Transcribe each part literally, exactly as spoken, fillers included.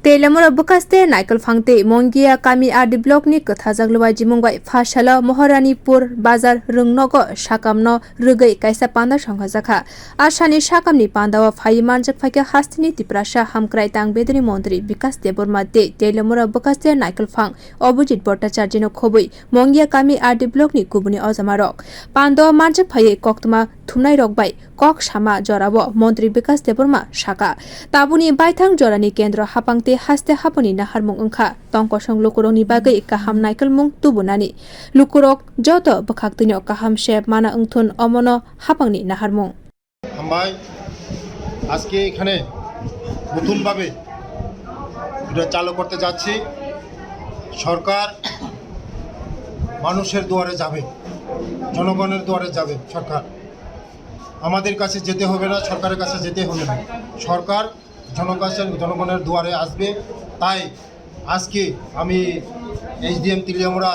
Teilamura bwkhaste Naikolphang tei Mongia kami R D block ni kwthajak luaijimung bai phasalo Moharanipur bazar rwngnogo sakamno rwgwi kaisa panda songkhajakha. Asani sakamni pandao phaiwi manjak phaikha hasteni Tiprasa hamkrai tang bedeni montri Bikas Debbarma tei Teilamura bwkhaste Naikolphang Abhijit Bhattacharjino khobwi Mongia kami R D block ni kubuni ojamarok. Pandao manjak phaiwi koktwma thumnairok bai kok sama jorao montri Bikas Debbarma saka. Tabukni baithang jorani kendro haphang tei haste haphangni naharmung wngkha. Tongkosong lukurokni bagwi kaham naikolmung tubunani. Lukurok joto bwkhaktwino kaham se mana wngthun omono haphangni naharmung. হামবাই, আজকে এখানে নতুনভাবে এটা চালু করতে যাচ্ছি। সরকার মানুষের দুয়ারে যাবে, জনগণের দুয়ারে যাবে সরকার। আমাদের কাছে যেতে হবে না, সরকারের কাছে যেতে হবে না। সরকার জনগণের, জনগণের দুয়ারে আসবে। তাই আজকে আমি এসডিএম তিলিয়ামুড়া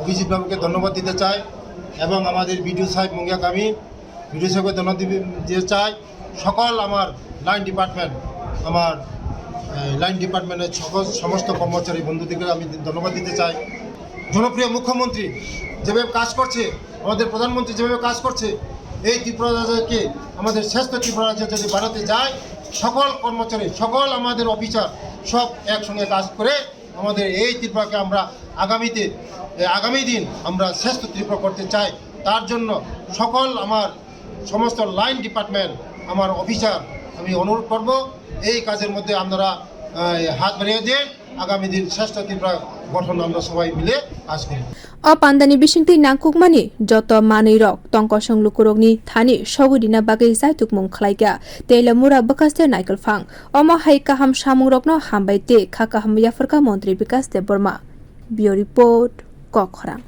অভিজিৎ বাবুকে ধন্যবাদ দিতে চাই এবং আমাদের বিডিও সাহেব মঙ্গিয়া কামি, বিডিও সাহেবকে ধন্যবাদ দিবে-, দিতে চাই। সকল আমার লাইন ডিপার্টমেন্ট, আমার, এ, লাইন ডিপার্টমেন্টের সকল সমস্ত কর্মচারী বন্ধুদেরকে আমি ধন্যবাদ দিতে চাই। জনপ্রিয় মুখ্যমন্ত্রী যেভাবে কাজ করছে, আমাদের প্রধানমন্ত্রী যেভাবে কাজ করছে, এই ত্রিপুরা রাজ্যকে আমাদের শ্রেষ্ঠ ত্রিপুরা রাজ্য যদি বানাতে যায়, সকল কর্মচারী, সকল আমাদের অফিসার সব একসঙ্গে কাজ করে আমাদের এই ত্রিপুরাকে আমরা আগামীতে, এ, আগামী দিন আমরা শ্রেষ্ঠ ত্রিপুরা করতে চাই। তার জন্য সকল আমার সমস্ত লাইন ডিপার্টমেন্ট, আমার অফিসার, আমি অনুরোধ করব এই কাজের মধ্যে আপনারা, আহ, হাত বাড়িয়ে দিন। আগামী দিন শ্রেষ্ঠ ত্রিপুরা গঠন আমরা সবাই মিলে কাজ করব। O pandani bisingtwi nangkukmani joto manwirok tongkosong lukurokni thani sogwi rina bagwi jaitukmung khlaikha Teilamura bwkhaste Naikolphang. Omo hai kaham samungrokno hambai tei kha kaham yapharkha montri Bikas Debbarma. Bureau Report, Kokkhorang.